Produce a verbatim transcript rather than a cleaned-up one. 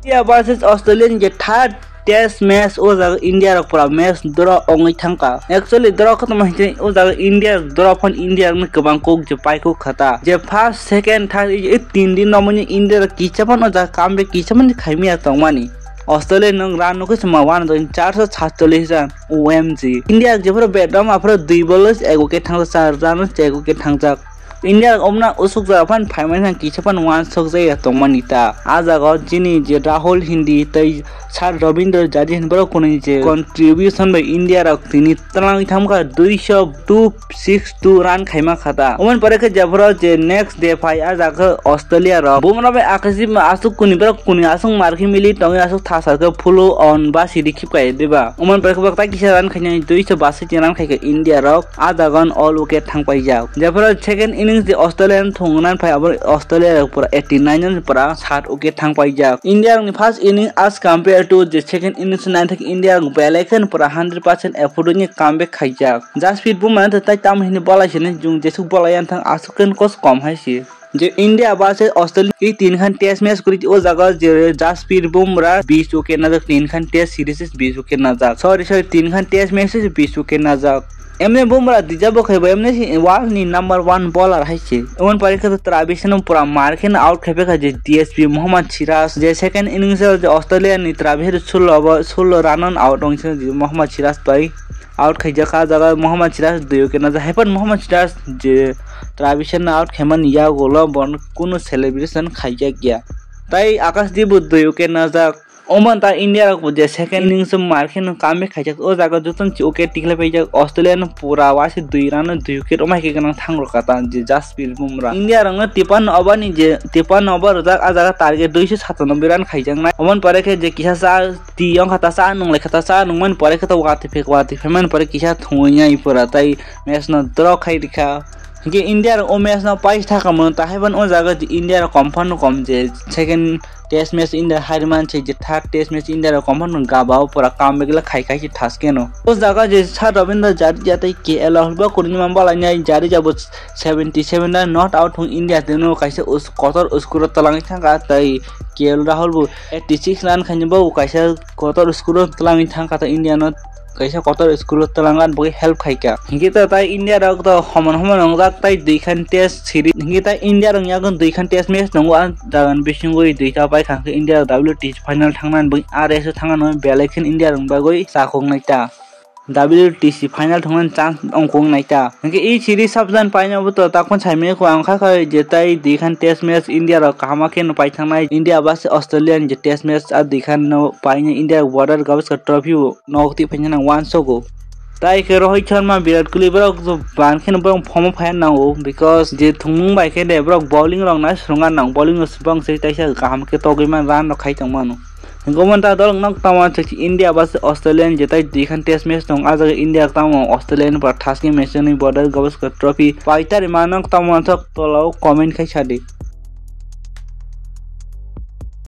India versus Australia ni je third test match o jaga India rok pura match draw ongwi thangkha. Actually draw khe tamo hinkhe o jaga India draw phan India rokni kwbang kok je paikuk khata. Je first, second, third e tin din romani India rok kisa phano o jaga comeback kisa phano khaimya tongmani. Australia nwng run nukhe sima one thousand four hundred forty-seven run, O M G. India jephuru bat rok aphuru dui ball o ego ke thangjak, char run o ego ke thangjak. India omna usuk jaga phan phaimani thang kisa phan wansuk jaya tongmani ta. A jaga o chini je Rahul Hindi tei Sir Ravindra Jadeja hinwi borok kunui je contribution bai India rok tini twlangwi thangkha duiso two six two run khaima khata. Omoni pore khe jephuru je next day phai a jaga khe Australia rok Bumrah bai akashi asuk kuni borok kuni asuk markhe mili tongwi asuk thasa khe phulu on ba sidi khipkai diba. Omoni pore khe bok tai kisa run khainai duiso basai tin run khaikha India rok. A jaga no all wicket thang paijak. Jephuru second innings di Australia no thwngna phai abo Australia rok pura eighty nine run pura sat wicket thang paijak. India rokni first innings as compare to the second innings naithok India rok belai kheno pura hundred percent effort ni comeback khaijak. Jasprit Bumrah no tai tamo hini bolai sini jung jesuk bolai yang thang asuk ken kos kom hai si. Je India versus Australia i tin khan test match kuri o jaga je Jasprit Bumrah bis wicket najak tin khan test series bis wicket najak. Sorry, sorry, tin khan test match bis wicket najak. Emne Bumrah dijabo khaibo emne si world ni number one bowler hai se. Emon pari khe Travis no pura mar khe out khaipe kha je D S P Mohammad Siraj je second innings o je Australia ni Travis sullo bo sullo run out ong se Mohammad Siraj bai out khaijak kha jaga Mohammad Siraj dui wicket najak. Haipan Mohammad Siraj je Travis no out khaimani yagulo bon kunu celebration khaijak ya. Tai Akash Deep bo dui wicket najak. Oman ta India rok bo je second innings o mar kheno comeback khaijak o jaga jotono chi wicket tiklai paijak Australia no pura wasi dui run o dui wicket omai khe ganang thang rwkha ta je Jasprit Bumrah. India rok no tipan over ni je tipan over rwjak a jaga target duiso satanoboi run khaijaknai. Oman pore khe je kisa cha ti wngkha ta cha nunglai kha ta cha nungmani pore khe ta watwi phek watwi phaimani pore kisa thungwi nai pura tai match no draw khai rikha. Hinkhe India rok o match no pai thakamo ta haiban o jaga je India rok kom phano kom je second test match India hariman se je third test match India rok kom phano gaba o pura comeback la khai khai se thaskeno. O jaga je Sir Ravindra Jadeja tei K L Rahul bo kurunima balai nai Jadeja bo seventy seven run not out thung India teno kaisa us-, kotor uskuro twlangwi thangkha tei K L Rahul bo eighty six run khaini bo kaisa kotor uskuro twlangwi thangkha tei India no kaisa kotor school o twlang rani bagwi help khaikha. Hinkhe ta tai India rok to homon homon wngjak tai dui khan test series. Hinkhe tai India rok yago dui khan test match tongo, a jagan bisingwi duita pai kha hinkhe India rok W T C final thangnani bagwi R S o thangna bagwi belai khan India rok bagwi chakoknai ta. W T C final thangnani chance ongkok nai ta. Hinkhe e series sabjan paina bo to takon saimaya kho ang kha kha je tai dui khan test match India rok kaham khe no pai thangnai. India base Australia ni je test match a dui khan no paina India World Gavaskar Trophy o nok twi phaina nang uansogo. Tai khe Rohit Sharma, Virat Kohli borok ban kheno borok phomo phaiya nango, because je thwngmung bai khe de borok bowling rok nai swrwngna nang, bowling rok swbang se taisa kaham khe togwi man run rok khai tong mano. Gomon ta dolok nok tamo se India base Australia ni jetai dui khan test match tong, a jaga India tamo Australia ni pora thaski match ni World Gavaskar Trophy paitari ma nok tamo thok tolao comment khai sadi.